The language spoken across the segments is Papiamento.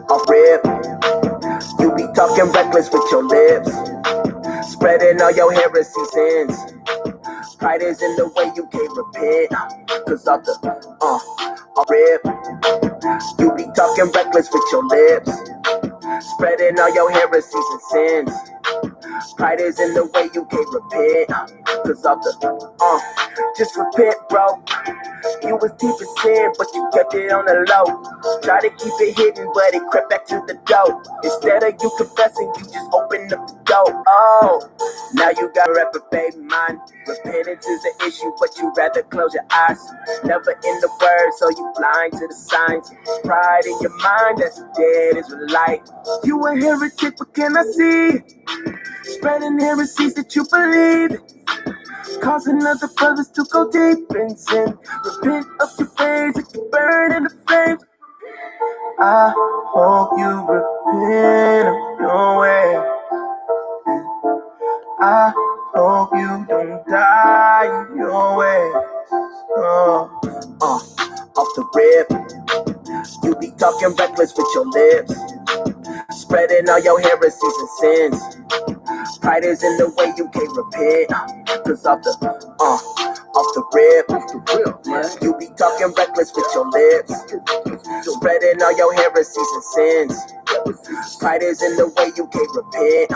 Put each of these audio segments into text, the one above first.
Off rip. You be talking reckless with your lips, spreading all your heresy sins. Pride is in the way you can't repent. Cause off the off rip. You be talking reckless with your lips, spreading all your heresies and sins. Pride is in the way you can't repent. Cause off the just repent, bro. You was deep in sin, but you kept it on the low. Try to keep it hidden, but it crept back to the door. Instead of you confessing, you just opened up the door. Oh, now you got a reprobate mind. Repentance is the issue, but you rather close your eyes. Never in the word, so you blind to the signs. Pride in your mind, that's a dead Israelite. You a heretic, but can I see? Spreading heresies that you believe. Causing other brothers to go deep in sin. Repent of your ways that you burn in the flames. I hope you repent of your way. I hope you don't die in your way. Off the rip. You be talking reckless with your lips, spreading all your heresies and sins. Pride is in the way you can't repent. Cause off the rip, you be talking reckless with your lips, spreading all your heresies and sins. Pride is in the way you can't repent.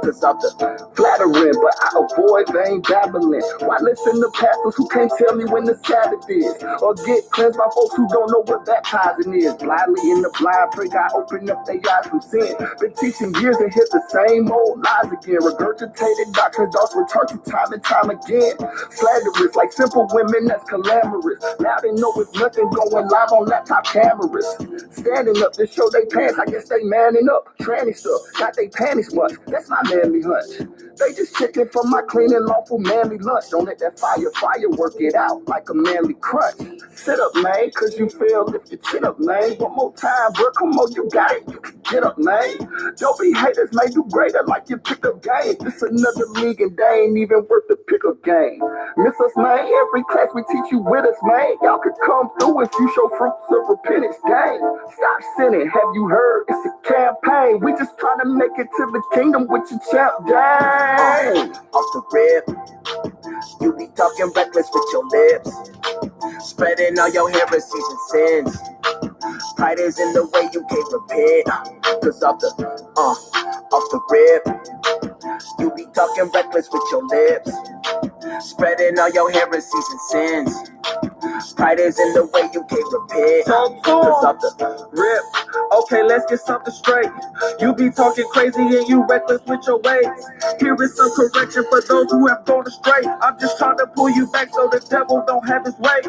Cause off the flattering, but I avoid vain babbling. Why listen to pastors who can't tell me when the Sabbath is? Or get cleansed by folks who don't know what baptizing is? Blindly in the blind, pray God open up their eyes from sin. Been teaching years and hit the same old lies again. Regurgitated doctrines, dogs return to time and time again. Slanderous, like simple women, that's clamorous. Now they know it's nothing going live on laptop cameras. Standing up to show they pants, I guess they manning up. Tranny stuff, got they panties much. That's my manly hunch. They just checking for my clean and lawful manly lunch. Don't let that fire work it out like a manly crunch. Sit up, man, cause you failed. Lift your chin up, man. One more time, bro. Come on, you got it. You can get up, man. Don't be haters, man. Do greater like you pick up game. This another league and they ain't even worth the pickup game. Miss us, man. Every class we teach you with us, man. Y'all could come through if you show fruits of repentance, gang. Stop sinning. Have you heard? It's a campaign. We just trying to make it to the kingdom with your champ gang. Off the rip. You be talking reckless with your lips, spreading all your heresies and sins. Pride is in the way you can't repent. Cause off the rip, you be talking reckless with your lips, spreading all your heresies and sins. Pride is in the way you can't repent. Talk to Cause 'em. off the Rip. Okay, let's get something straight. You be talking crazy and you reckless with your ways. Here is some correction for those who have gone astray. I'm just trying to pull you back so the devil don't have his way.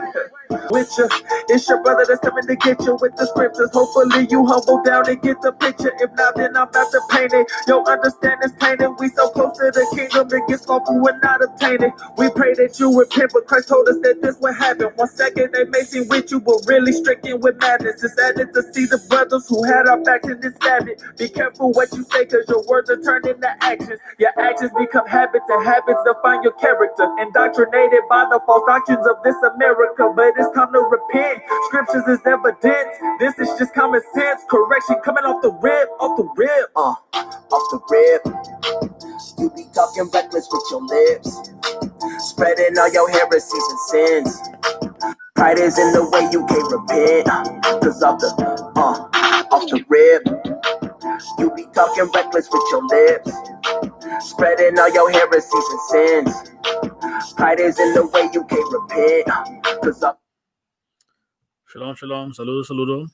With you, it's your brother that's coming to get you with the scriptures. Hopefully you humble down and get the picture. If not, then I'm about to paint it. Your understanding's tainted. We so close to the kingdom, it gets lawful and not obtain it. We pray that you repent, but Christ told us that this would happen. One second they may seem with you, but really stricken with madness. It's added to see the brothers who had our backs in this habit. Be careful what you say, cause your words are turned into actions. Your actions become habits, and habits define your character. Indoctrinated by the false doctrines of this America, but it's time to repent. Scriptures is evidence. This is just common sense. Correction coming off the rip, off the rip. Off the rip. You be talking reckless with your lips, spreading all your heresies and sins. Pride is in the way you can't repent. Cause off the rip, you be talking reckless with your lips, spreading all your heresies and sins. Pride is in the way you can't repent. Cause off Shalom, shalom, saludo, saludo.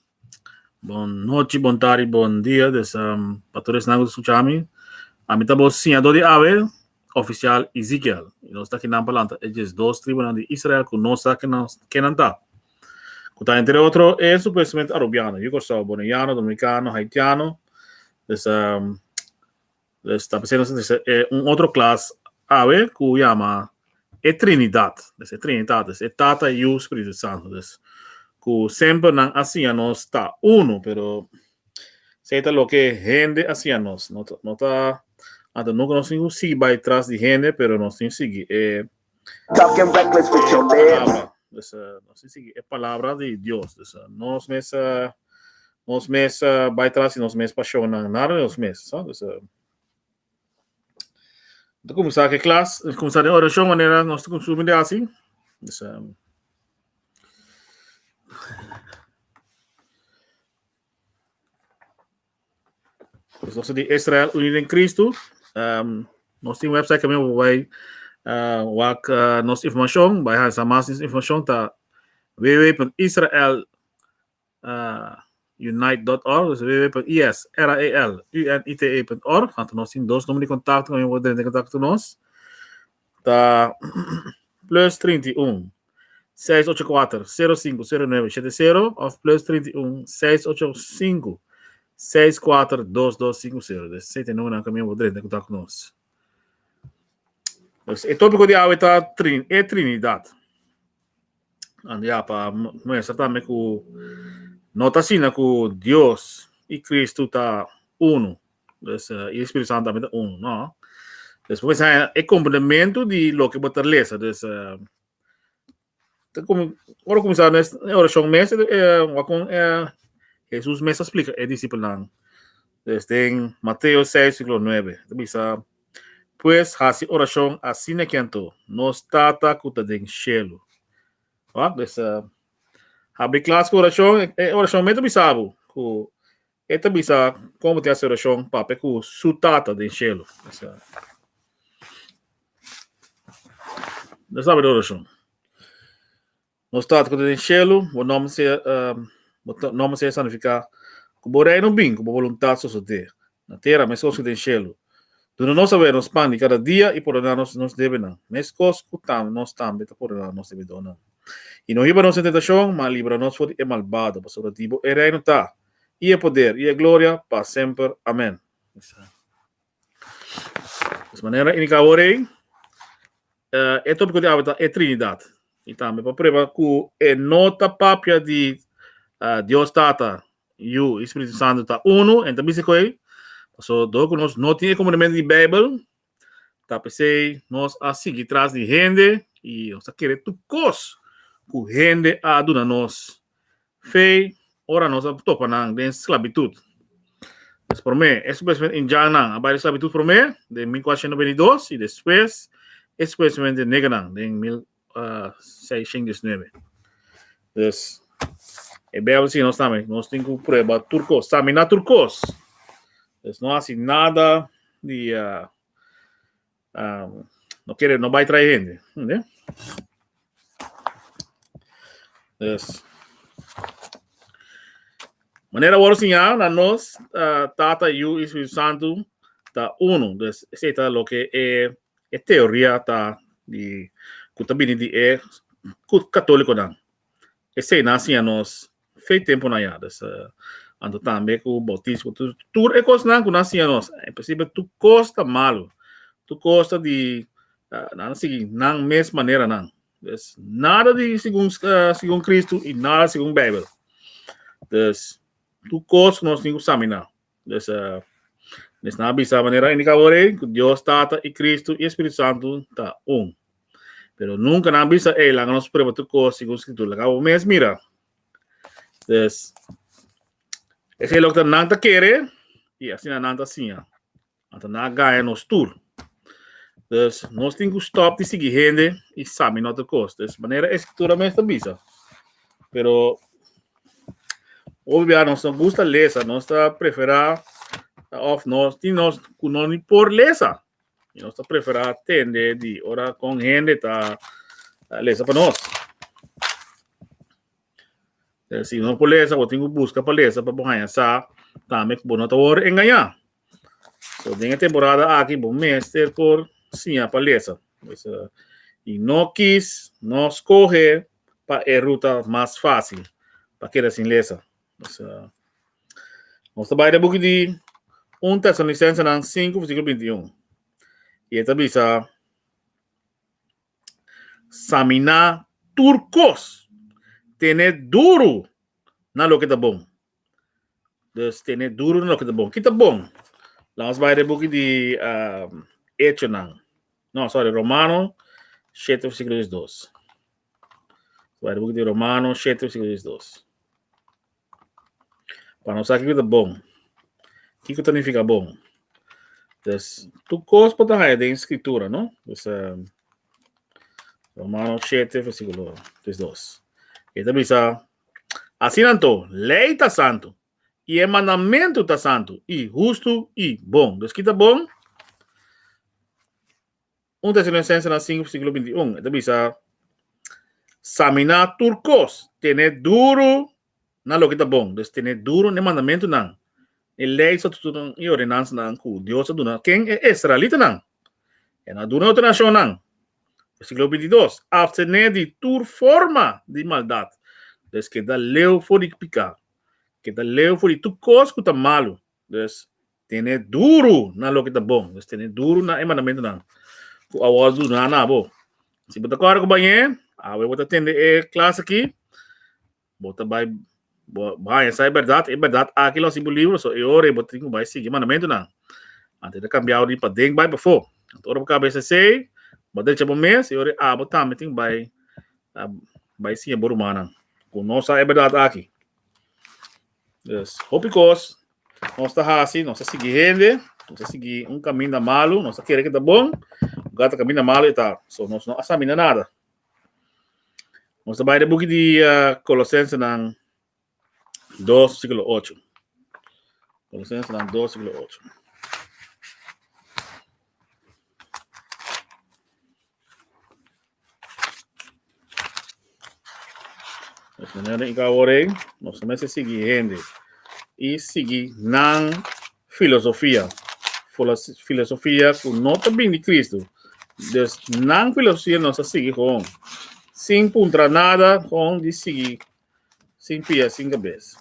Bon nochi, bon tardi, bon dia. Des, pa tur esnan ku ta skucha mi. Ami ta bo siñadó di awe, oficial Ezekiel. I nos ta akinan pa lanta e 12 tribunan di Israel ku nos sa ke nan ta. Ku ta entre otro e supuestamente Arubiano, Yugoslavo, Boneiano, Dominicano, Haitiano. Des, des ta pensando des, un otro klas awe ku yama e Trinidad. Des e Trinidad, des e Tata, Yu, Spiritu Santo. Des ku semper nan a siña nos ta uno, pero esei ta loke hende a siña nos. No ta, no ta Anto nunka nos tin ku sigui bai tras di hende, pero nos tin sigui e Talking reckless with your lips. palabra. Dus, nos tin sigui e palabra di Dios. Dus, nos mes, nos mes bai tras di nos mes pasionnan, nada di nos mes, sa. Dus, ta kuminsá ku e klas, kuminsá den orashon manera nos ta kustumber di hasi. Dus, Dus nos di Israel Unido en Cristo. Um, nos tin website kami bai uh, wak uh, nos informashon, bai hansa mas informashon ta www.israel uh, unite.org, dus www.israelunite.org. Anto nos tin dos número di contacto kami por drenta en contacto nos. Ta plus 31 684 0509 70 of plus 31 685 642250. Dus esei ta e númeronan ku mi por drenta kontak ku nos. Dus e tópiko di awe ta trin, e Trinidat. Ando ya pa muestra tambe ku no ta asina ku Dios i Kristu ta uno. Dus i e Spiritu Santu tambe ta uno, no. Dus bo mester e komplementu di loke bo ta lesa. Dus ta como ora kuminsá nes e orashon mes wak kon Hesus mes a splika e disipelnan. Dus den Mateo seis versíkulo nuebe ta bisa, Pues hasi orashon asina ki anto, Nos Tata ku ta den shelu. Wak, dus habri klas ku orashon, e orashon mes ta bisa bo ku E ta bisa kon bo tin hasi orashon papia ku su Tata den shelu. Nos sabi di orashon. Nos Tata ku ta den shelu, bo nòmber sea bo nòmber sea santifiká, ku bo reino bin, ku bo boluntat sosodé na tera meskos ku den shelu. Duna nos awe nos pan di kada dia i pordoná nos nos debenan, meskos ku nos tambe ta pordoná nos debedónan. I no hiba nos den tentashon, ma libra nos for di e malbado, pasobra di bo e reino ta, i e poder, i e gloria, pa semper. Amen. Des manera indiká awor ei, e tópiko di awe ta e Trinidat. I tambe pa prueba ku e no ta papia di Dios Tata, Yu i Spiritu Santu ta unu, en ta bisa ku ei, pasobra dor ku nos no tin e komandamentu di Beibel, Ta p'esei nos a sigui tras di hende i nos a kere tur kos ku hende a duna nos fe ora nos a topa nan den sklabitut. Pues promé, e supuestamente indjannan a bai den sklabitut promé den 1492 i despues e supuestamente negernan den 1619. Dus, e Bijbel siña nos tambe, nos tin ku prueba tur kos, saminá tur kos. Dus no hasi nada di uh, um, no kere no bai trae hende. Entende? Dus, manera wòrdu siñá na nos uh, Tata, Yu i Spiritu Santu ta uno. Dus, esei ta loke e E teoria ta di ku ta bini di e katólikonan. Esei nan a siña nos fe tempunan ya. Dus, anto tambe ku boutismo, tur, tur e kosnan ku nan a siña nos. En prinsipio tur kos ta malu. Tur kos ta di, nan a sigui nan mes maneranan. Dus, nada di segun, segun Kristu i nada segun Beibel. Dus, tur kos ku nos tin ku saminá. Dus, uh, dus na bisa manera indica awor ei, ku Dios Tata i Cristo i Espíritu Santo ta un. Pero nunca nan bisa, ei, laga nos prueba tur kos segun Scritura. Laga bo mes mira. Dus, esei loke ta nan ta kere i asina nan ta siña. Anto nan a gaña nos tur. Dus nos tin ku stop di sigui hende i samina otro kos. Dus manera e Scritura mes ta bisa. Pero hopi bia nos no gusta lesa, nos ta preferá of nos tin nos ku no ni por lesa. I nos ta preferá tende di ora kon hende ta lesa pa nos. Si no por lesa, bo tin ku buska pa lesa pa bo haña sa tambe ku bo no ta wòrdu engañá. So den e temporada aki bo mester por siña pa lesa. Pues, i no kis, no skohe pa e ruta mas fásil pa keda sin lesa. Pues, nos ta bai den buki di 1 Tesalonicensenan 5 versíkulo 21. I e ta bisa, Saminá tur kos, tene duru na loke ta bon. Dus tene duru na loke ta bon. Ki ta bon? Laat bai de buki di Echonan. No, sorry, Romano 7, versículo 12. Bai de buki di Romano 7, versículo 12. Pa nos sa kiko ta bon. Kiko ta nifica bon. Dus, tur kos por ta haya den scritura, no? Dus, um, Romano 7, versículo 32. E ta bisa, asina anto, lei ta santu, i e mandamentu ta santu, i hustu, i bon. Dus, ki ta bon? 1 Tesalonicensenan 5 versíkulo 21, e ta bisa, Saminá tur kos, tene duru na loke ta bon. Dus tene duru na e mandamentunan, e lei, statutonan i ordenansanan ku Dios a duna ken? E israelitanan. E no a duna otro nashonnan. Versíkulo 22, Apstené di tur forma di maldat. Dus keda leu for di piká. Keda leu for di tur kos ku ta malu. Dus, tene duru na loke ta bon. Dus, tene duru na e mandamentunan ku a wòrdu duná na bo. Si bo ta kòrda ku bañ'é, awe bo ta tende e klas aki, bo ta bai bo haña sa e bèrdat, e bèrdat aki lo hasi bo libre, so e ora ei bo tin ku bai sigui e mandamentunan. Anto e ta kambiá di paden bai pafó. Anto ora bo kaba esei, bo a drecha bo mes, e ora ei abo tambe tin ku bai bai siña bo rumannan ku no sa e bèrdat aki. Dus, hopi kos nos ta hasi, nos ta sigui hende, nos ta sigui un kaminda malu, nos ta kere ke ta bon, gata kaminda malu e ta. So nos no a samina nada. Nos ta bai den buki di uh, Kolosensenan 2, versíkulo 8. Kolosensenan 2, versíkulo 8. Nos manera i awor nos mester sigui hende i sigui nan filosofia. Filosofia ku no ta bin di Cristo. Dus nan filosofia nos a sigui gewoon. Sin puntra nada, gewoon di sigui sin pia, sin kabes.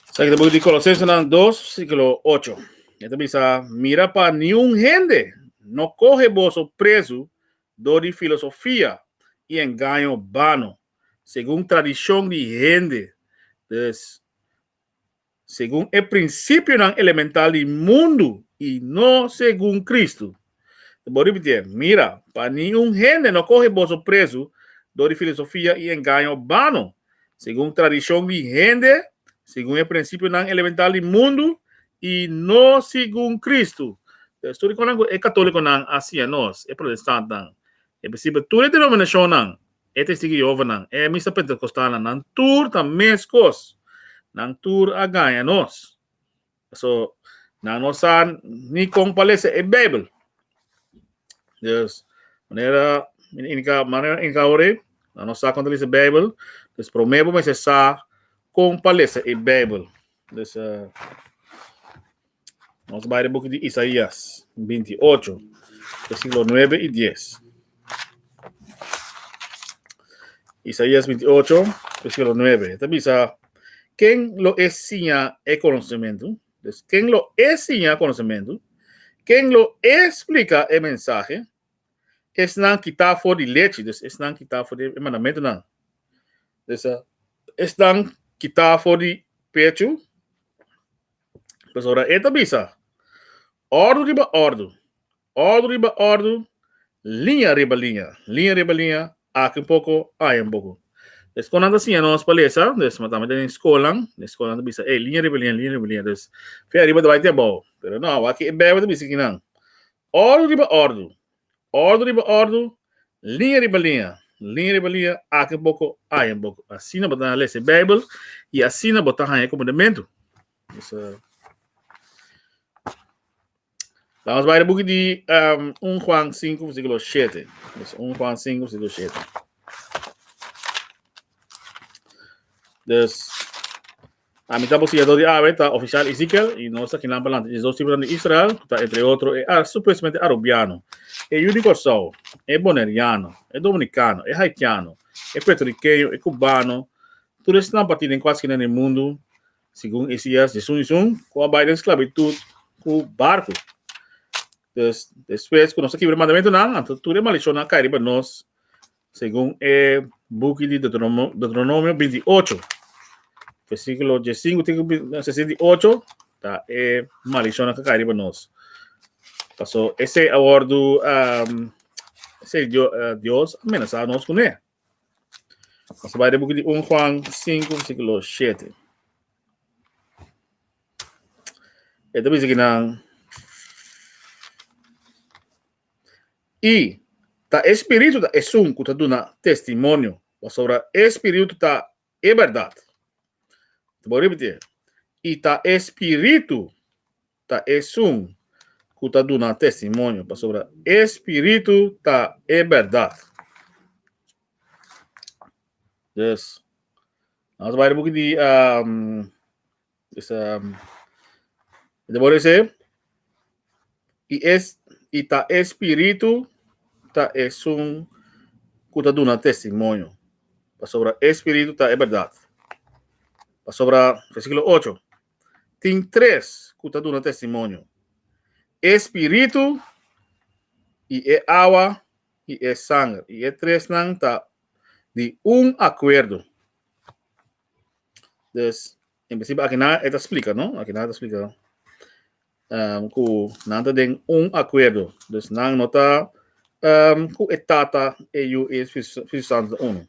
Esaki ta buki di Kolosensenan 2, versíkulo 8. E ta bisa, Mira pa niun hende no kohe boso prezu dor di filosofia i engaño bano, segun tradishon di hende. Dus, segun e prinsipionan elemental di mundu i no segun Kristu. Ta bo ripitié, Mira, pa niun hende no kohe boso prezu dor di filosofia i engaño bano, segun tradishon di hende, segun e prinsipionan elemental di mundu i no segun Kristu. Entonces, tur e konan ku e katólikonan a siña nos, e protestantnan, e prinsipio tur e denominashonnan, E Testigo di Jehovanan, e misa Pentecostalnan, nan tur ta meskos. Nan tur a gaña nos. So, nan no sa ni kon pa lesa e Bijbel. Dus, manera indica, manera indica ore, nan no sa kon ta lesa e Bijbel. Dus promé bo mester sa kon pa lesa e Bijbel. Dus, uh, nos bai de boek di Isaías 28, versículo 9 y 10. Isaías 28, versículo 9. Esta bisa, ¿quién lo enseña el conocimiento? Entonces, ¿quién lo enseña conocimiento? ¿Quién lo explica el mensaje? Esnan kitá for di lechi, dus esnan kitá for di e mandamentunan. Dus esnan kitá for di pechu. Pasobra e ta bisa, Òrdu riba òrdu, òrdu riba òrdu, liña riba liña, liña riba liña, aki un poko, aya un poko. Des kon nan ta siña nos pa lesa, des ma tambe den skolnan, den skolnan ta bisa, ey, liña riba liña, liña riba liña, des fe ariba ta bai te abou. Pero no, wak e Bijbel ta bisa kinan. Òrdu riba òrdu, òrdu riba òrdu, liña riba liña, liña riba liña, aki un poko, aya un poko. Asina bo ta lesa e Bijbel i asina bo ta haña e komandamentu. Dus, uh, Vamos bai de buki di um, 1 Juan 5, versículo 7. Dus 1 Juan 5, versículo 7. Dus, a mi ta posiador di awe ta oficial Ezekiel y nos ta kinan palante. 12 tribunan di Israel, ku ta entre otro e ar, supuestamente arubiano, e yu di Kòrsou, e boneriano, e dominicano, e haitiano, e puertorriqueño, e cubano, tur esnan partí den kualskier den mundu. Segun Isaías 11 1, ku a bai den sklabitut ku barku. Dus, despues ku nos a kibra e mandamentunan, anto tur e maldishonnan a kai riba nos, segun e buki di Deuteronomio, Deuteronomio 28, versíkulo 15 te ku 68, ta e maldishonnan ku a kai riba nos. Paso esei a wòrdu, um, esei Dios a menasá nos kuné. Nos ta bai den buki di 1 Juan 5, versíkulo 7. E ta bisa kinan, I ta e Spiritu ta esun ku ta duna testimonio, pasobra e Spiritu ta e bèrdat. Ta bo ripití, I ta e Spiritu ta esun ku ta duna testimonio, pasobra e Spiritu ta e bèrdat. Dus, nos bai buki di um, dus, um, de por ese, i es i ta e Spiritu ta esun ku ta duna testimonio, pasobra e Spiritu ta e bèrdat. Pasobra, versíkulo 8, Tin tres ku ta duna testimonio, e spiritu i e awa i e sanger, i e tresnan ta di un akuerdo. Dus, en prinsipio akinan e ta splika, no? Akinan e ta splika um, ku nan ta den un akuerdo. Dus nan no ta um, ku e Tata, e Yu i e Spiritu Santu ta uno.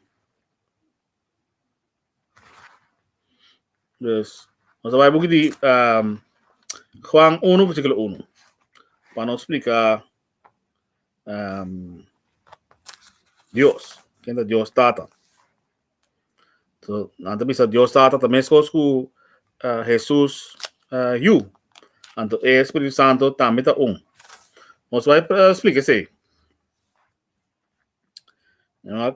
Dus, nos a bai buki di um, Juan 1, versículo 1. Pa nos explica um, Dios. Ken ta Dios Tata? So, nan ta bisa Dios Tata ta meskos ku uh, Jesus uh, Yu. Anto e Espíritu Santo tambe ta un. Nos bai uh, explica esei. Ja.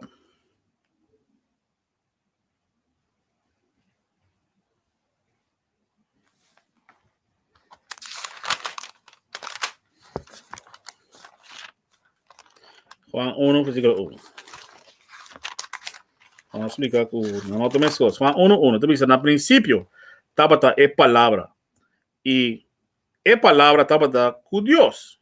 Juan 1, versículo 1. Vamos explicar ku no no tome cosas. Juan 1, 1. Te bisa, na principio tabata e palabra. Y e palabra tabata ku Dios.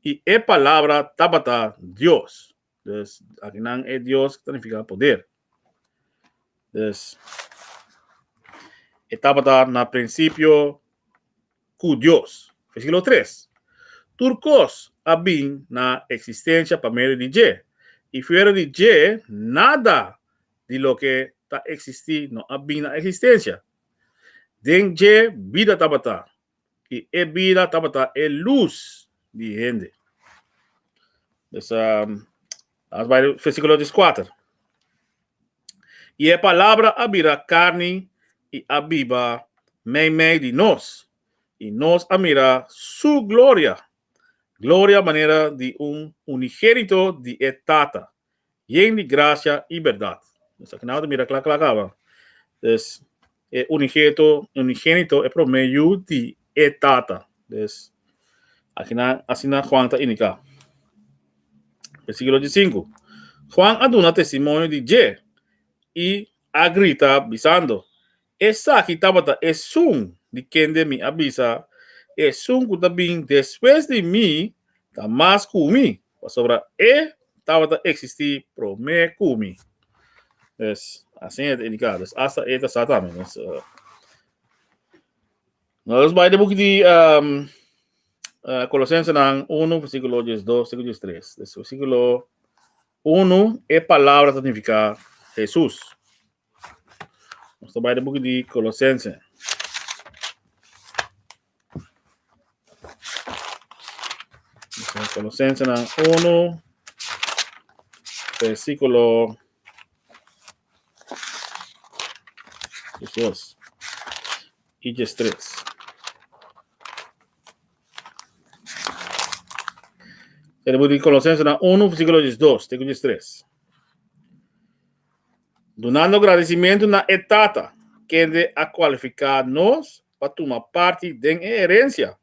Y e palabra tabata Dios. Dus akinan e Dios ta nifica poder. Dus e tabata na principio cu Dios. Versículo 3. Tur cos a bin na existencia pa medio di dje, y fuera di dje nada di loke ta existi no a bin na existencia. Den dje bida tabata, i e bida tabata e lus di hende. Dus, um, vamos bai versículo 14. I e palabra a bira karni i a biba meimei di nos, i nos a mira su gloria, gloria manera di un unigénito di e Tata, yen di grasia i bèrdat. Nos aki nan ta mira kla kla kaba. Dus e unigénito, unigénito e promé yu di e Tata. Dus aki nan asina Juan ta indiká. Versíkulo 15. Juan a duna testimonio di dje i a grita bisando, Esaki tabata esun di kende mi a bisa, Esun ku ta bin despues di mi ta mas ku mi, pasobra e tabata eksistí promé ku mi. Dus, asina e ta indiká. Dus, asta e ta sa tambe. Dus, uh, nos bai de buki di um, uh, Kolosensenan 1, versíkulo 12 te 13. Dus, versíkulo 1, e palabra ta signifiká Hesus. Nos ta bai de buki di Colosense. Colosense nan 1, versículo 2 y 3. El buki di Colosense nan 1, versículo 2, te 3. Dunando gradisimentu na e Tata, kende a kualifiká nos pa tuma parti den e herensia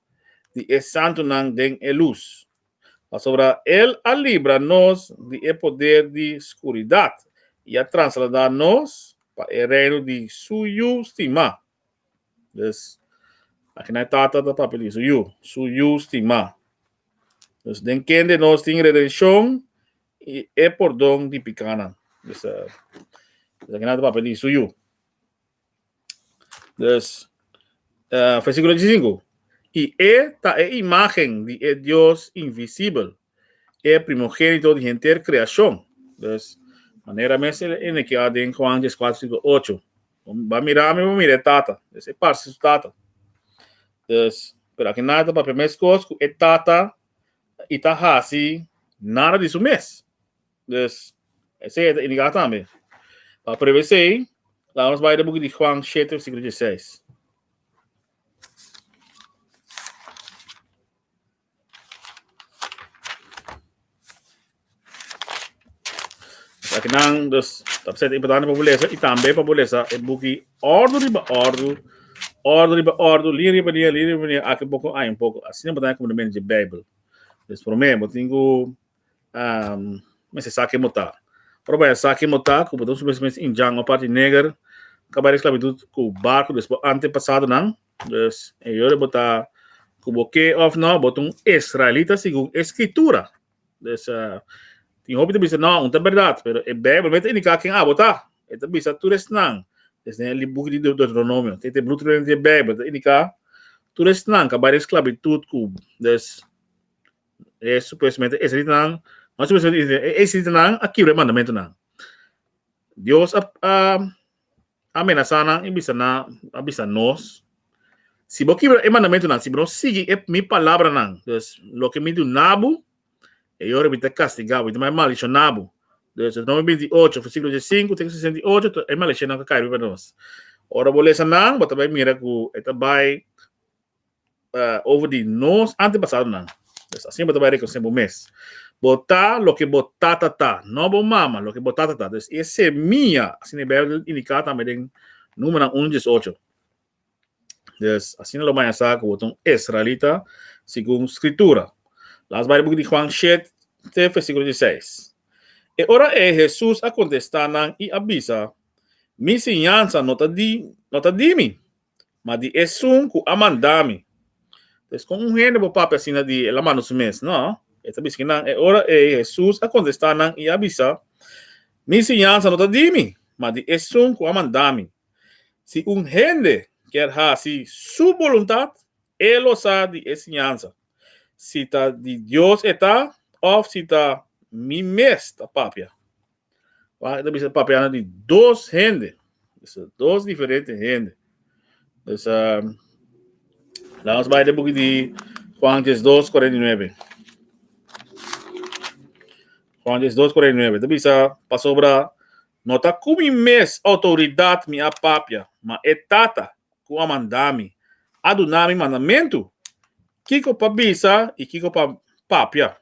di e santunan den e lus. Pasobra el a libra nos di e poder di skuridat i a trasladá nos pa e Reino di su Yu stimá. Dus, aki na e Tata ta papia di su Yu, su Yu stimá. Dus den kende nos tin redenshon i e pordon di pikánan. Dus, aki na ta papia di su Yu. Dus, uh, versículo 15. I e ta e imagen di e Dios invisibel, e primogénito di henter kreashon. Dus, manera mes e ke den Juan 14, 8. Ba mira mi, ba mira e tata. Dus e parse su tata. Dus, pero aki nada papia mes kos ku e tata i ta hasi nada di su mes. Dus, esei ta indiká tambe. Pa prueba esei, laga nos bai den buki di Juan 7, versíkulo 16. Aki nan, dus, ta ser importante pa bo lesa i tambe pa bo lesa e buki òrdu riba òrdu, òrdu riba òrdu, liña riba liña, liña riba liña, aki un poko, ai un poko. Asina bo ta haña kumplimentu di Beibel. Dus promé bo tin ku Um, mester sa ken bo ta. Ora bo ya sa ken bo ta, ku bo ta un mes injan o parti neger, ka bai esclavitud ku barco des bo antepasadonan. Dus, e yore bo ta ku bo ke of no, bo ta un israelita segun e scritura. Dus, uh, tin hopi ta bisa, no, un ta berdad, pero e Bijbel mester indica ken abo ta. E ta bisa tur esnan. Dus, den e buki di Deuteronomio, te te blueprint di e Bijbel, ta indica tur esnan ka bai esclavitud ku, dus, E supuestamente israelitanan, no supuestamente e israelitanan a kibra e mandamentonan. Dios a, a amenasá nan i bisa nan, a bisa nos, si bo kibra e mandamentonan, si bo no sigui e mi palabranan, dus loke mi duna bo, e ora mi ta kastigá bo, mi ta maldishoná bo. Dus Deuteronomio 28, versíkulo 15 te ku 68, e maldishonnan ka kai riba nos. Ora bo lesa nan, bo ta bai mira ku e ta bai uh, over di nos antepasadonan. Dus asina bo ta bai rekonosé bo mes. Bo ta loke bo tata ta, no bo mama, loke bo tata ta. Dus e semia, asina e Bijbel indiká tambe den Númeronan 1 18. Dus asina lo baña sa ku bo ta un israelita segun Skritura. Las bai buki di Juan 7, versíkulo 16. E ora ei Hesus a kontestá nan i a bisa, Mi siñansa no ta di, no ta di mi, ma di esun ku a manda mi. Pues kon un hende por papia asina di el a manda su mes? No, e ta bisa kinan. E ora ei Hesus a kontestá nan i a bisa, Mi siñansa no ta di mi, ma di esun ku a manda mi. Si un hende kier hasi su boluntat, e lo sa di e siñansa, si ta di Dios e ta òf si ta mi mes ta papia. Wak ta bisa papiando di dos hende. Dus dos diferente hende. Dus um, laat ons bij de boek di Juan 2, 49. Juan 2, 49. Ta bisa pasobra no ta ku mi mes autoridad mi a papia, ma e tata ku a manda mi a duna mi mandamentu kiko pa bisa i kiko pa papia.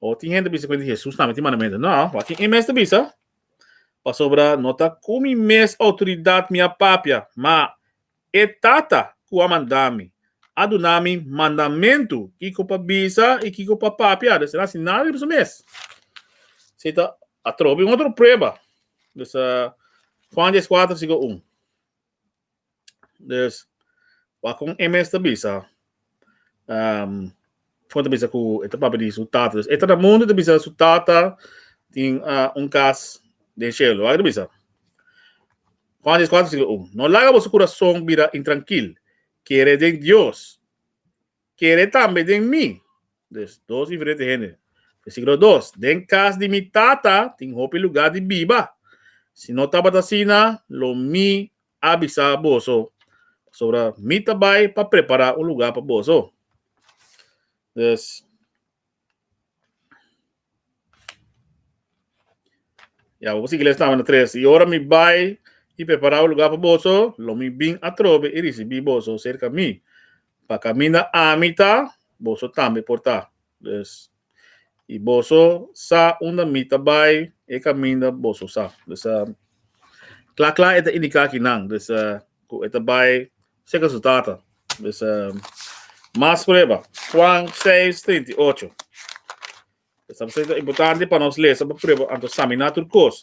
O tin hende bisa ku Jesus tambe tin mandamentu. No, wak e mes ta bisa. Pasobra no ta ku mi mes outoridat mi a papia, ma e Tata ku a manda mi a duna mi mandamentu kiko pa bisa i kiko pa papia. Dus el a hasi nada riba su mes. Si ta atrobe un otro prueba. Dus Juan 14 versíkulo 1. Dus, wak kon e mes ta bisa, um, kon ta bisa ku e ta papia di su tata. Dus, e ta na mundu ta bisa su tata tin uh, un kas den shelu. Wak ta bisa. Juan 14, versíkulo 1. No laga boso kurason bira intrankil. Kere den Dios. Kere tambe den mi. Dus, dos diferente hende. Versíkulo 2. Den kas di mi tata tin hopi lugá di biba. Si no tabata asina, lo mi a bisa boso, pasobra mi ta bai pa prepará un lugá pa boso. Dus, Ya, bo sigui les tambe na 3. I ora mi bai i prepará un lugá pa boso, lo mi bin atrobe i risibí boso serka mi. Pa kaminda ami ta, boso tambe por ta. Dus, i boso sa unda mi ta bai, e kaminda boso sa. Dus, uh, kla kla e ta indiká kinan. Dus, uh, ku e ta bai serka su tata. Dus, uh, mas prueba. Juan 6, 38. Esta ta importante pa nos lesa pa prueba anto saminá tur kos.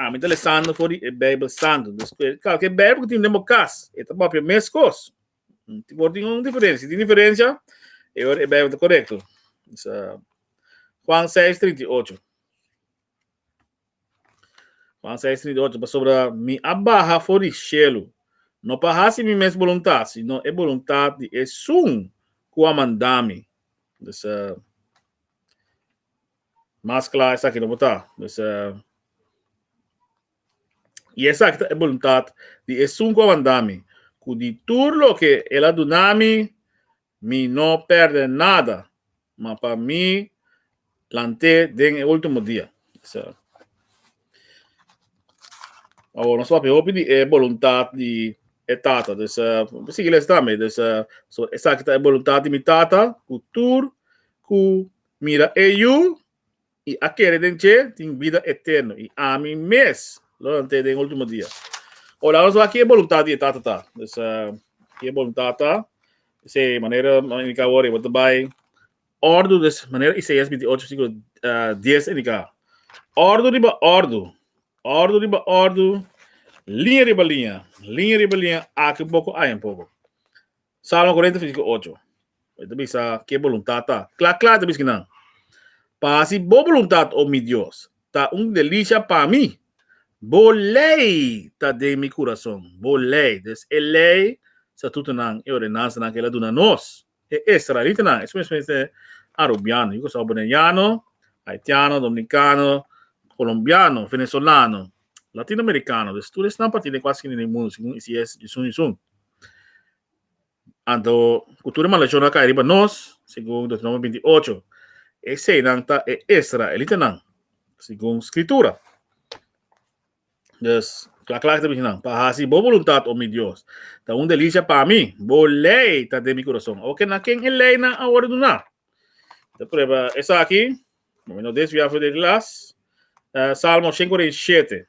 Ami ta lesando for di e Bijbel Santu. Dus kalke Bijbel ku tin den bo kas, e ta papia meskos. Por tin un diferensia. Si tin diferensia, e ora e Bijbel ta korekto. Dus, Juan 6, 38. Juan 6, 38. Pasobra mi a baha for di shelu, no pa hasi mi mes boluntat, sino e boluntat di esun ku a manda mi. Dus, Mas kla esaki no por ta. Dus, i esaki ta e boluntat di esun ku a manda mi, ku di tur loke el a duna mi, mi no pèrdè nada, ma pa mi lant'é den e último dia. Dus, awor nos papia hopi di e boluntat di e Tata. Dus, sigui lesa tambe. Dus, so esaki ta e boluntat di mi Tata, ku tur ku Mira e Yu i a kere den dje tin bida eterno, i ami mes lo lant'é den último dia. Ora nos wak ki e boluntat di e Tata ta. Dus, ki e boluntat ta, esei manera mi a indiká awor, e bo ta bai òrdu, dus manera Isaías 28 versíkulo 10 a indiká, òrdu riba òrdu, òrdu riba òrdu, liña riba liña, liña riba liña, aki un poko, aya un poko. Salmo 40 versíkulo 8. E ta bisa ke boluntat ta. Kla kla e ta bisa kinan. Pa hasi bo boluntat, o mi Dios, ta un delisia pa mi. Bo lei ta den mi kurason. Bo lei. Dus e lei, statutonan, e ordenansanan ku el a duna nos, e israelitanan, espesialmente arubiano, yu ku sa boneriano, haitiano, dominikano, kolombiano, venezolano, latinoamerikano. Dus tur esnan parti den kuasi den mundu, segun ICS disun disun. Anto, ku tur e maldishon a kai riba nos, segun Deuteronomio 28, eseinan ta e israelitanan, segun Skritura. Dus, kla kla ta bisa nan, pa hasi bo boluntat, o mi Dios, ta un delisia pa mi, bo lei ta den mi kurason. Oke, na ken e leinan a wòrdu duná? Ta prueba esaki, mi no desviá for di e klas, Salmo 147.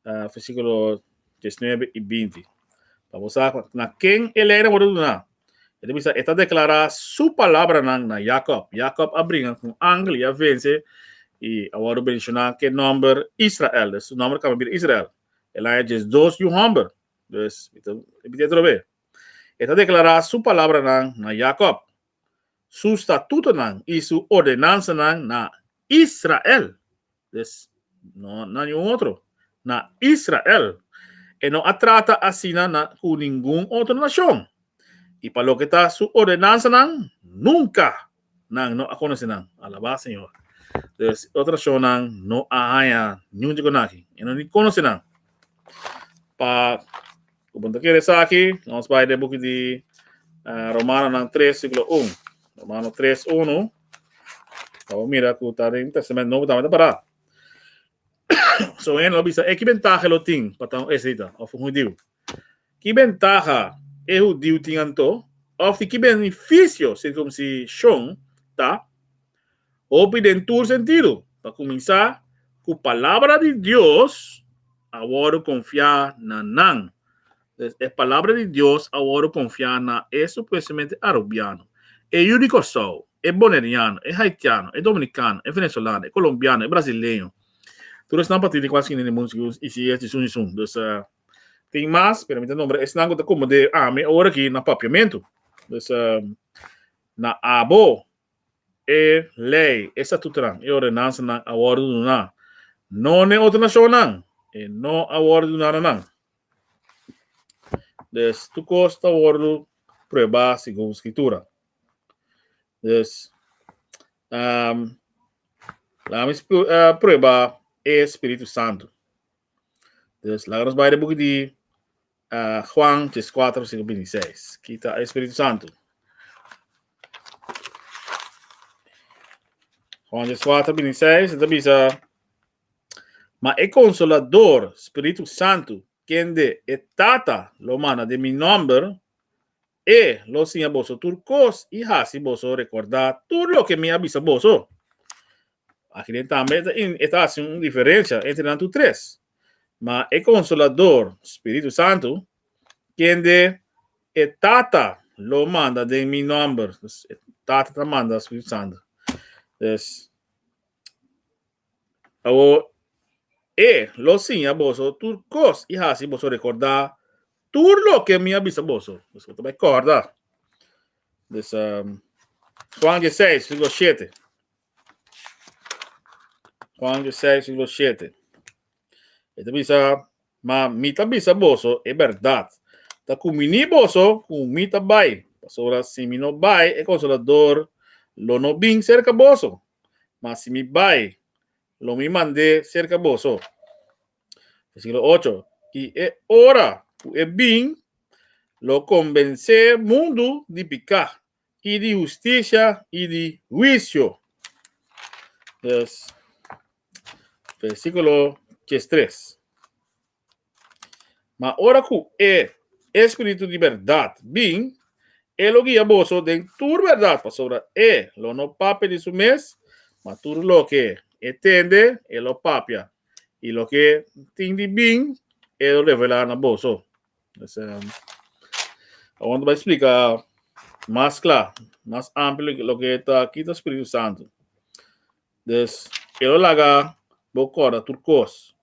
Versíkulo 19 i 20. Pa bo sa na ken e lei a wòrdu duná. E ta bisa, e ta deklará su palabranan na Jakòb. Jakòb a bringa ku un angel i a vense i a wòrdu bendishoná ku e nòmber Israel. Dus su nòmber kaba bira Israel. El a haña diesdos yu hòmber. Dus, mi ta repitié otro be. E ta deklará su palabranan na Jakòb, su statutonan i su ordenansanan na Israel. Dus, no na niun otro. Na Israel. E no a trata asina na ku ningun otro nashon. I pa loke ta su ordenansanan, nunka nan no a konosé nan. Alabá Señor. Dus, otro nashonnan no a haña niun di konaki. E no ni konosé nan. Pa ku bo ta kere esaki, nos bai den buki di Romanonan 3, versíkulo 1. Romano 3, 1. Pa bo mira ku ta den Testament Nobo tambe ta pará. So hende lo bisa, e ki bentaha lo tin pa ta un israelita òf un hudiu? Ki bentaha e hudiu tin anto? Òf di ki benefisio sirkumsishon ta? Hopi den tur sentido. Pa kuminsá, ku palabra di Dios a wòrdu konfiá na nan. Pues, e palabra di Dios a wòrdu konfiá na e supuestamente arubiano, e yu di Kòrsou, e boneriano, e haitiano, e dominikano, e venezolano, e kolombiano, e brasileño. Tur esnan partí di kualke skina di mundu segun ICS di sun i sun. Dus, tin mas, pero mi ta nombra esnan ku ta komod'é ami ora aki na papiamentu. Dus, na abo E lei, e statutonan, e ordenansanan a wòrdu duná, no n'e otro nashonnan, e no a wòrdu duná na nan. Dus, tur kos ta wòrdu pruebá segun Skritura. Dus, um, laga mi prueba e Spiritu Santu. Dus, laga nos bai den buki di Juan 14, versículo 26. Ki ta e Spiritu Santu? Juan 14, 26, ta bisa, Ma e Consolador, Spiritu Santu, kende e Tata lo manda den mi nomber, e lo siña boso tur kos i hasi boso rekordá tur loke mi a bisa boso. Aki den tambe e ta hasi un diferensia entre nan tur tres. Ma e Konsolador, Spiritu Santu, kende e Tata lo manda den mi nòmber. Dus, e Tata ta manda Spiritu Santu. Dus, awor, E lo siña boso tur kos i hasi boso rekordá tur loke mi a bisa boso. Dus bo ta bai kòrda. Dus um, Juan 16, versíkulo 7. Juan 16, versíkulo 7. E ta bisa, ma mi ta bisa boso e bèrdat. Ta kuminí boso ku mi ta bai, pasobra si mi no bai, e Konsolador lo no bin serka boso. Ma si mi bai, lo mi mand'é serka boso. Versíkulo 8. I e ora ku e bin, lo konbensé mundu di piká, i di hustisia, i di huisio. Dus, versíkulo 13. Ma ora ku e Espíritu di bèrdat bin, e lo guia boso den tur bèrdat, pasobra e lo no papia di su mes, ma tur loke e tende, e lo papia, i loke tin di bin, e lo revelá na boso. Dus, awor ta bai splika mas kla, mas amplio loke ta kita Spiritu Santu. Dus, e lo laga bo kòrda tur kos.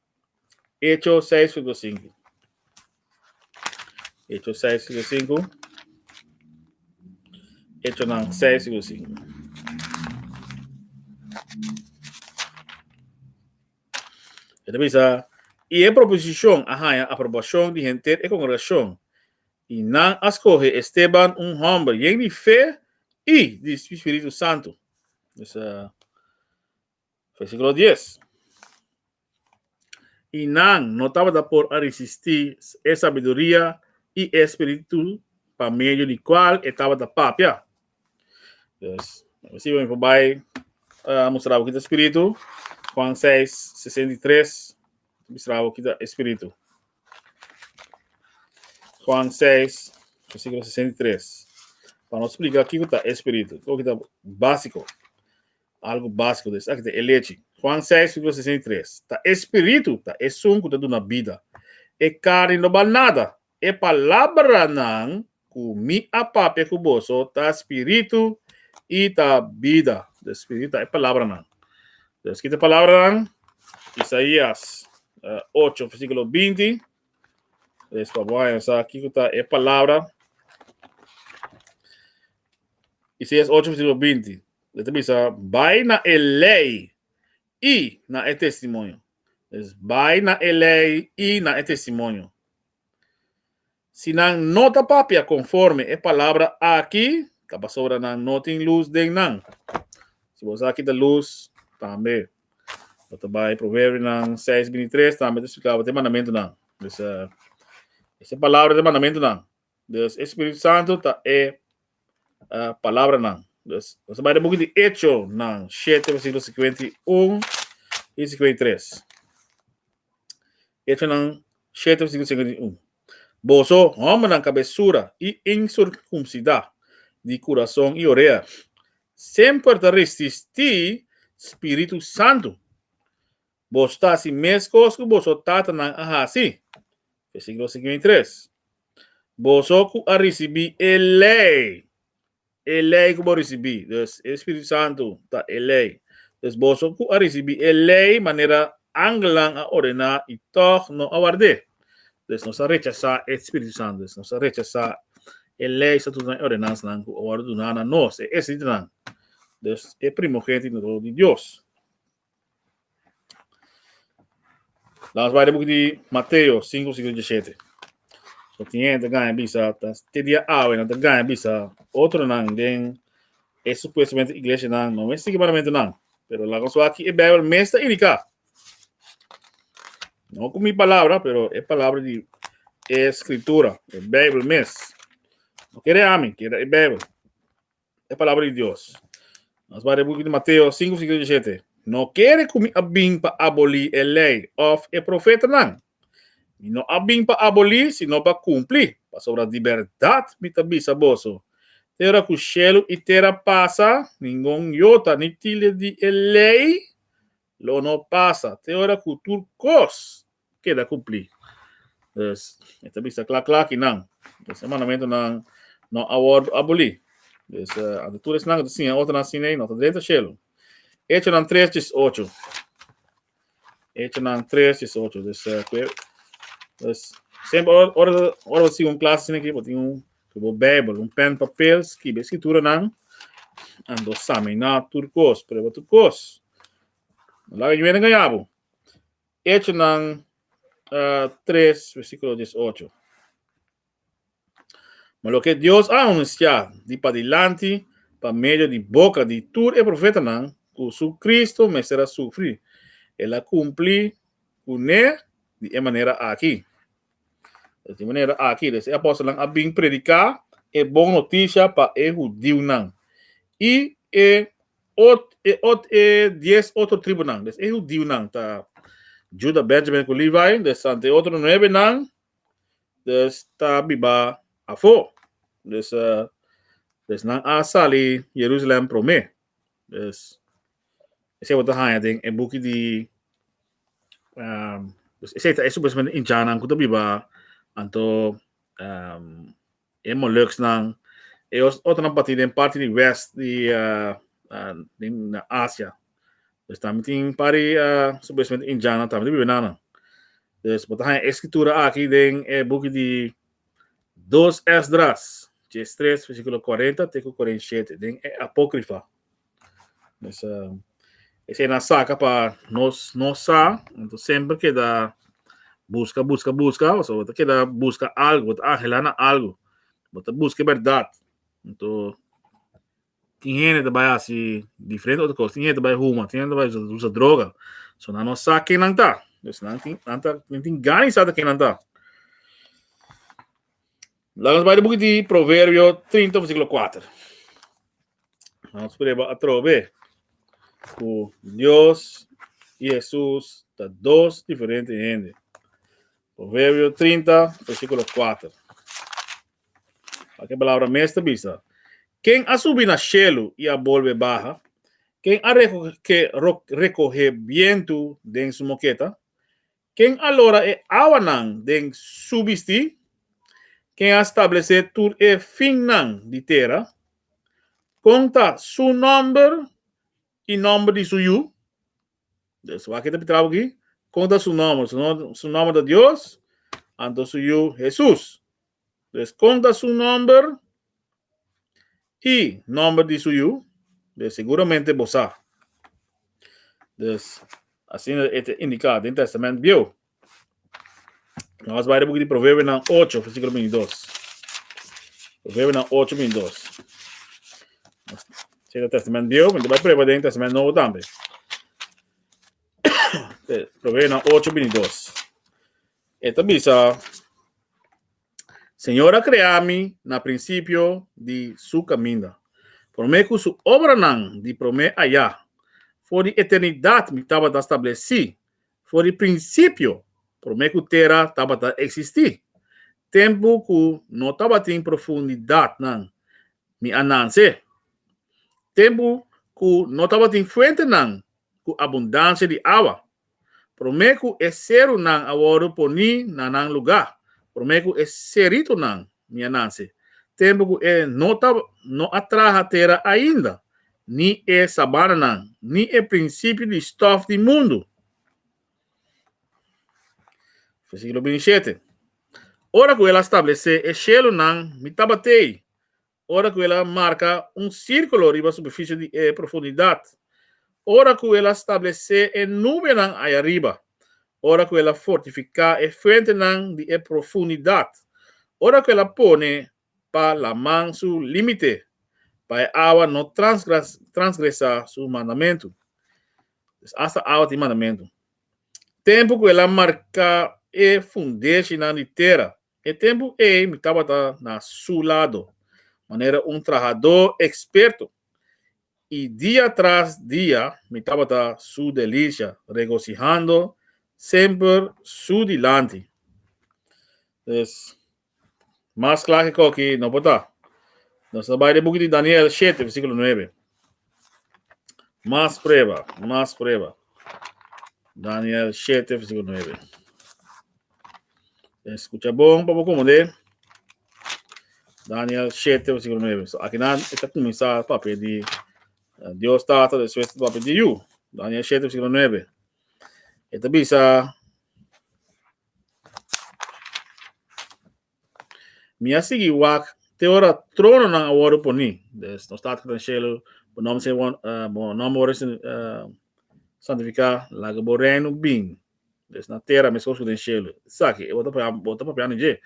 Hecho 6,5. Hecho 6,5. Hechonan 6,5. E ta bisa, i e proposishon a haña aprobashon di henter e kongregashon, i nan a skohe Esteban, un hòmber yen di fe i di spiritu santu. Dus, Versíkulo 10. I nan no tabata por a resistí e sabiduria i e spiritu pa medio di kual e tabata papia. Dus, si mi por bai uh, mustra bo kita spiritu, Juan 6, 63, mustra bo kita spiritu. Juan 6, versíkulo 63. Pa nos splika kiko ta e spiritu, kiko ta básiko. Algu básiko des. Aki ta e lechi. Juan 6, versíkulo 63. Ta e spiritu ta esun ku ta duna bida. E karni no bal nada. E palabranan ku mi a papia ku boso ta spiritu i ta bida. De spiritu ta e palabranan. Dus ki ta e palabranan? Isaías 8, versíkulo 20. Dus pa bo haña sa kiko ta e palabra. Isaías 8, versíkulo 20. E ta bisa, Bai na e lei i na e testimonio. Dus, bai na e lei i na e testimonio. Si nan no ta papia konforme e palabra aki, ta pasobra nan no tin lus den nan. Si bo sa kita lus, tambe. Bo ta bai Proverbionan 6, 23, tambe ta splika bo te mandamentunan. Dus, e palabra te mandamentunan. Dus e Spiritu Santu ta e uh, palabranan. Dus nos ta bai den buki di Echonan 7 versíkulo 51 i 53. Echonan 7 versíkulo 51. Boso, hòmbernan kabesura i insirkumsidá di kurason i orea, semper ta resistí Spiritu Santu. Boso ta hasi meskos ku boso tatanan a hasi. Versíkulo 53. Boso ku a risibí e lei, e lei ku bo risibí, dus e Spiritu Santu ta e lei. Dus boso ku a risibí e lei manera angelnan a ordená i tòg no a ward'é. Dus nos a rechasá e Spiritu Santu, dus nos a rechasá e lei, statutonan i ordenansanan ku a wòrdu duná na nos, e esritunan, dus e primogénito di Dios. Laat bai de boek di Mateo 5, versículo 17. So tin gente gana bisa, ta te dia awe nan ta gana bisa otro nan den e supuestamente iglesia nan no mes sigui mandamento nan. Pero la cosa aki e Bijbel mes ta indica. No con mi palabra, pero e palabra di e escritura, e Bijbel mes. No kere ami, kere e Bijbel. E palabra di Dios. Nos bai den buki di Mateo 5, versículo 17. No kere ku mi a bin pa abolí e lei òf e profetanan. Mi no a bin pa abolí, sino pa kumpli. Pasobra di bèrdat mi ta bisa boso, te ora ku shelu i tera pasa, ningun yota ni tilde di e lei lo no pasa, te ora ku tur kos keda kumplí. Dus, e ta bisa kla kla kinan. Dus, e mandamentunan no a wòrdu abolí. Dus, anto tur esnan ku ta siña otronan asina ei no ta drenta shelu. Echonan 3, 18. Echonan 3, 18. Dus, uh, kwe, dus sempre ora, ora, ora bo siga un clase asina aki, bo tin un bo Bijbel, un pen, papel, skibi e skrituranan, ando saminá tur kos, prueba tur kos. No laga niun hende engañá bo. Echonan uh, 3, versíkulo 18. Ma loke Dios a anunsiá di padilanti pa medio di boka di tur e profetanan ku su Kristu mester a sufri, el a kumpli kuné di e manera aki. Di e manera aki, des e apòstelnan a bin prediká e bon notisia pa e hudiunan i e ot e ot e dies otro tribunan. Des e hudiunan ta Juda, Benjamin ku Levi, des ante e otro nuebenan Dus ta biba afó. Dus, uh, dus nan a sali Jerusalem promé. Dus esei bo ta haña den e buki di um, dus esei ta e supuestamente indianan ku ta biba anto um, e Moluksnan, e otronan parti den parti di west di uh, uh, den na Asia. Dus tambe tin pari uh, supuestamente indianan tambe ta biba nanan. Dus bo ta haña e skritura aki den e buki di 2 Esdras, 3, versíkulo 40 te ku 47, den e Apócrifa. Dus, uh, esei nan saka pa nos nos sa, anto semper keda buska, buska, buska, o bo ta keda buska algo, bo ta anhelá na algo, bo ta buska e bèrdat. Anto tin hende ta bai hasi diferente otro kos, tin hende ta bai huma, tin hende ta bai usa droga, so nan no sa ken nan ta. Dus nan tin, nan ta, nan tin gana di sa ta ken nan ta. Laga nos bai den buki di Proverbio 30 versíkulo 4. Nos prueba atrobe ku Dios i Hesus ta dos diferente hende. Proverbio 30 versíkulo 4. Wak e palabra mes ta bisa. Ken a subi na shelu i a bolbe baha? Ken a rekohe bientu den su moketa? Ken a lora e awanan den su bistí? Ken a stablesé tur e finnan di tera? Kon ta su nòmber i nòmber di su yu? Dus wak e ta pitra bo aki. Kon ta su nòmber? Su nòmber ta Dios, anto su yu Hesus. Dus kon ta su nòmber i nòmber di su yu? Dus seguramente bo sa. Dus asina e ta indiká den Tèstamènt Bieu. Nos bai den buki di Proverbionan 8, versíkulo 22. Proverbionan 8, 22. Esei ta Tèstamènt Bieu, pero bai prueba den Tèstamènt Nobo tambe. Proverbionan 8, 22. E ta bisa, Señor a krea mi na prinsipio di su kaminda, promé ku su obranan di promé ayá. For di eternidat mi tabata stablesí, for di prinsipio, promé ku tera tabata eksistí. Tempu ku no tabatin profundidatnan, mi a nanse. Tempu ku no tabatin fuentenan ku abundansia di awa. Promé ku e serunan a wòrdu poní na nan lugá, promé ku e seritonan, mi a nase, tempu ku e no ta no a traha tera ainda, ni e sabananan, ni e prinsipio di stòf di mundu. Versíkulo 27. Ora ku el a stablesé e shelunan, mi tabat'ei, ora ku el a marka un sírkulo riba superfisie di e profundidat, ora ku el a stablesé e nubenan aya riba, ora ku el a fortifiká e fuentenan di e profundidat, ora ku el a pone pa laman su límite, pa e awa no transgresá su mandamentu. Pues asta awa tin mandamentu. Tempu ku el a marka e fundeshinan di tera, E tempu ei mi tabata na su lado, manera un trahadó eksperto, i dia tras dia mi tabata su delisia, regosihando semper su dilanti. Dus, mas kla ke koki no por ta. Nos ta bai den buki di Daniel shete, versíkulo nuebe. Mas prueba, mas prueba. Daniel shete, versíkulo nuebe. Escucha bon pa bo komprendé. Daniel 7, versículo 9. So, aki nan e ta kuminsá papia di eh, Dios Tata, despues ta papia di Yu. Daniel 7, versículo 9. E ta bisa, Mi a sigui wak te ora trononan a wòrdu poní. Dus nos Tata ku ta den shelu, bo nòmber sea bo nòmber wòrdu santifiká, laga bo reino bin. Dus na tera meskos ku den shelu. Esaki e bo ta papia bo ta papiando dje.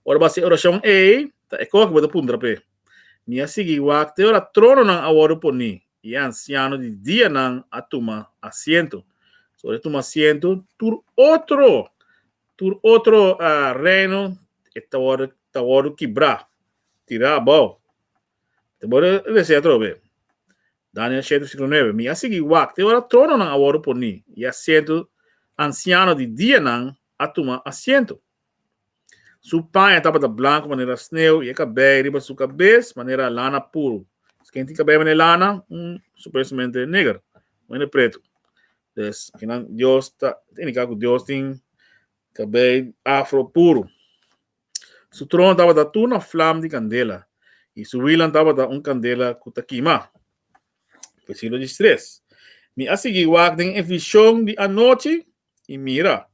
Ora bo hasi e orashon ei, ta e kos ku bo ta puntra p'e. Mi a sigui wak te ora trononan a wòrdu poní i e ansiano di dianan a tuma asiento. So ora e tuma asiento, tur otro tur otro reino e ta wòrdu ta wòrdu kibrá, tirá abou. Ta wòrdu resé atrobe. Daniel 7 versíkulo 9, Mi a sigui wak te ora trononan a wòrdu poní i asiento ansiano di dianan a tuma asiento. Su paña tabata blanku manera sneu i e kabei riba su kabes manera lana puru. Ken tin kabei manera lana? Un supuestamente neger, un hende pretu. Des, akinan Dios ta indiká ku Dios tin kabei afro puru. Su trono tabata tur na flam di kandela, i su wielnan tabata un kandela ku ta kima. Versíkulo diestres, Mi a sigui wak den e vishon di anochi, i mira,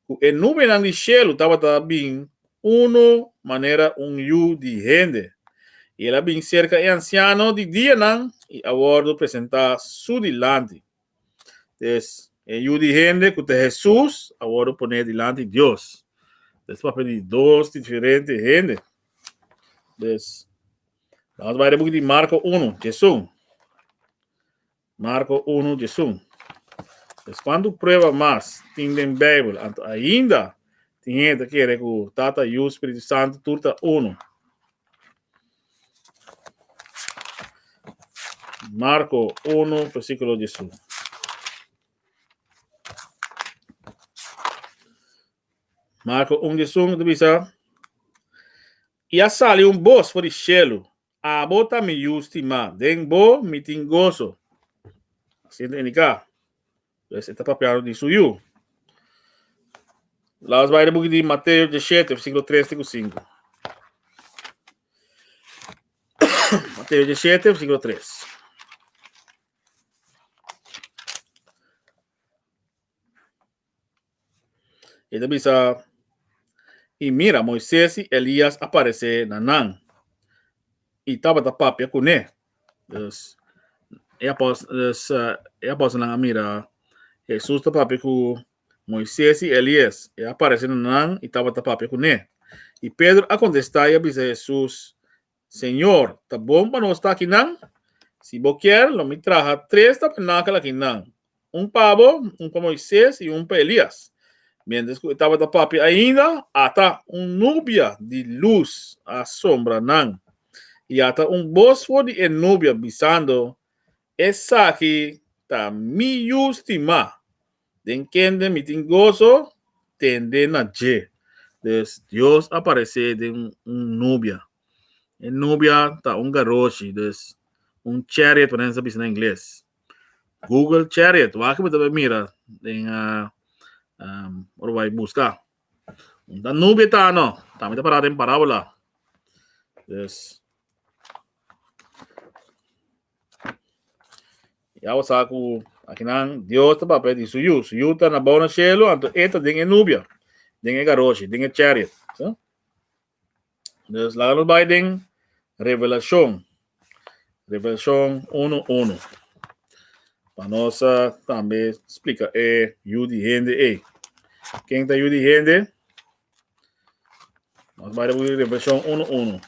ku e nubenan di shelu tabata bin unu manera un yu di hende, i el a bin serka e ansiano di dianan i a wòrdu presentá su dilanti. Des, e Yu di hende, ku ta Hesus, a wòrdu poné dilanti Dios. Des papia di dos diferente hende. Des, nos bai den buki di Marko 1, Jesún. Marko 1, Jesún. Des, kuantu prueba mas tin den Beibel, anto ainda tin hende ta kere ku Tata, Yu, Spiritu Santu tur ta unu. Marko 1, versíkulo 11. Marko 1, 11 ta bisa, I a sali un bos for di shelu, Abo ta mi yu stimá, den bo mi tin goso. Asina ta indiká. Pues e ta papiando di su yu. Laat bai de buki di Mateo 17, versíkulo 3 te ku 5. Mateo 17, versíkulo 3. E ta bisa, I mira, Moisés i Elías a paresé na nan i tabata papia kuné. Dus, e apòs, dus, e apòstelnan a mira Hesus ta papia ku Moisés i Elías. E a paresé na nan i tabata papia kuné. I Pedro a kontestá i a bisa Hesus, Señor, ta bon pa nos ta akinan. Si bo kier, lo mi traha tres tabernakel akinan, un pa bo, un pa Moisés i un pa Elías. Miéntras ku e tabata papia ainda, ata un nubia di lus a sombra nan, i ata un bos for di e nubia bisando, Esaki ta mi Yu stimá, den kende mi tin goso, tende na dje. Dus, Dios a paresé den un nubia. E nubia ta un garoshi, dus un chariot, por ejemplo, sa bisa na ingles. Google chariot, wak bo ta bai mira den uh, um, ora bai buska. Un ta nubia ta no, tambe ta pará den parábola. Dus, Ya bo sa ku akinan Dios ta papia di su yu. Su yu ta na bou na shelu, anto e ta den e nubia, den e garoshi, den e chariot. So? Dus laga nos bai den Revelashon. Revelashon 1:1. Pa nos uh, tambe splika e yu di hende ei. Ken ta yu di hende? Nos bai den Revelashon 1:1.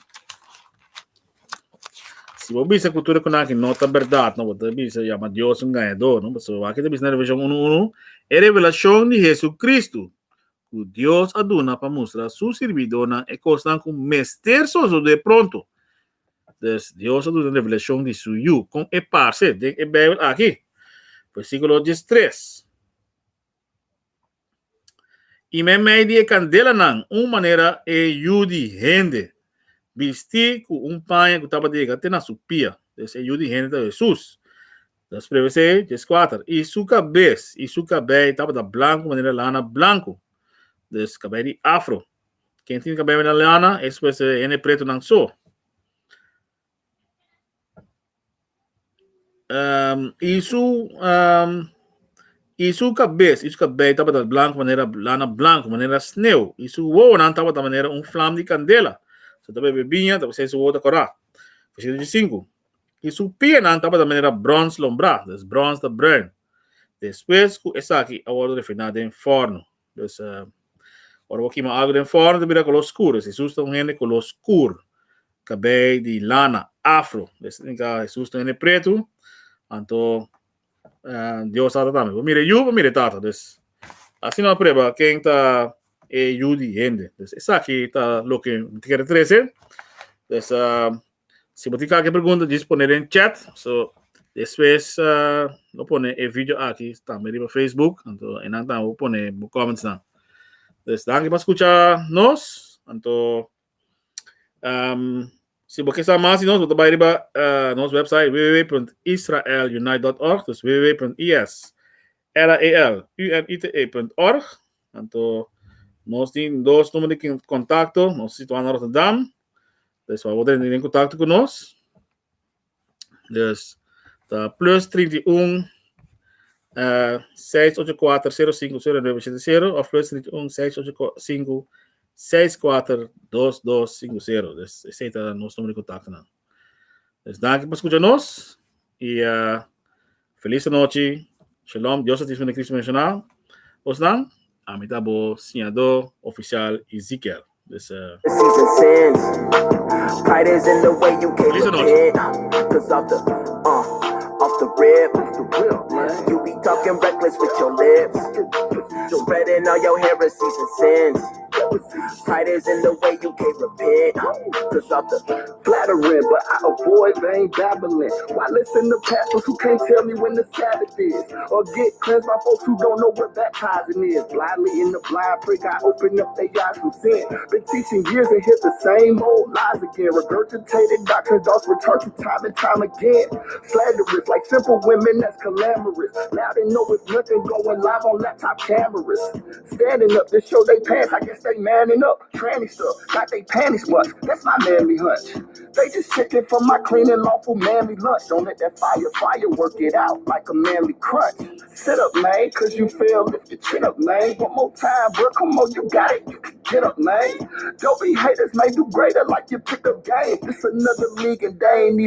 Si bo bisa ku tur e kunaki no ta bèrdat, no, bo ta bisa yama Dios un gañadó, no? Pasobra wak ta bisa na Revelashon 1:1, e revelashon di Jesucristo, ku Dios a duna pa mustra su sirbidónan e kosnan ku mester sosodé pronto. Dus, Dios a duna revelashon di su Yu, kon e parse den e Beibel aki. Versíkulo 13. I meimei di e kandelanan, un manera e Yu di hende, bistí ku un paña ku tabata yega te na su pia. Dus e Yu di hende ta Hesus. Nos prevesé 14. I su kabes i su kabei tabata blanku manera lana blanku. Dus kabei di afro. Ken tin kabei manera lana, es pues e hende pretonan so. Um, i su um, I su kabes i su kabei tabata blanku manera lana blanku, manera sneu, i su wowonan tabata manera un flam di kandela. So ta bebe biña, ta p'esei su wowo ta kòrá. Versíkulo diesinku, I su pianan tabata manera bròns lombrá, dus bròns ta bruin, despues ku esaki a wòrdu refiná den fòrnu. Dus, ora bo kima algu den fòrnu ta bira koló skur. Dus Hesus ta un hende koló skur, kabei di lana, afro. Dus Hesus ta un hende pretu, anto Dios Tata tambe. Bo mira e Yu, bo mira e Tata. Dus, asina bo prueba ken ta e Yu di hende. Dus, esaki ta loke mi ta kere trese. Dus, si bo tin kalke pregunta, djis pone den chat. So, despues lo pone e video aki tambe riba Facebook. Anto, enan tambe bo pone bo comments nan. Dus, danki pa skucha nos. Anto, si bo ke sa mas di nos, bo ta bai riba nos website www.israelunite.org, dus www.israelunite.org. Anto nos tin dos numero di kontakto, nos situá na Rotterdam. Dus pa bo ta den kontakto ku nos. Dus ta plus 31 684 05 09 70 of plus 31 685 64 2250. Dus esei ta nos numero di kontaktonan. Dus danki pa skucha nos i uh, felis anochi. Shalom, Dios atis mene Cristo mencioná. Osnan, ami ta bo siñadó oficial Ezekiel. Dus, uh, Season sins. Pride is in the way you can't Feliz anochi. repent. Cause off the off the rip, Off the rip, man. you be talking reckless with your lips. Spreading all your heresies and sins. Pride is in the way you can't repent. Cause off the Flattering, but I avoid vain babbling. Why listen to pastors who can't tell me when the Sabbath is? Or get cleansed by folks who don't know what baptizing is? Blindly in the blind, pray God open up their eyes from sin. Been teaching years and hit the same old lies again. Regurgitated doctrines, dogs return to time and time again. Slanderous, like simple women that's clamorous. Now they know it's nothing going live on laptop cameras. Standing up to show they pants, I guess they manning up. Tranny stuff, got they panties what? That's my manly hunch. They just checking for my clean and lawful manly lunch. Don't let that fire fire work it out like a manly crunch. Sit up, man, cause you fail. Lift your chin up, man. One more time, bro. Come on, you got it. You can get up, man. Don't be haters, man. Do greater like you pick up games. This another league and they ain't even.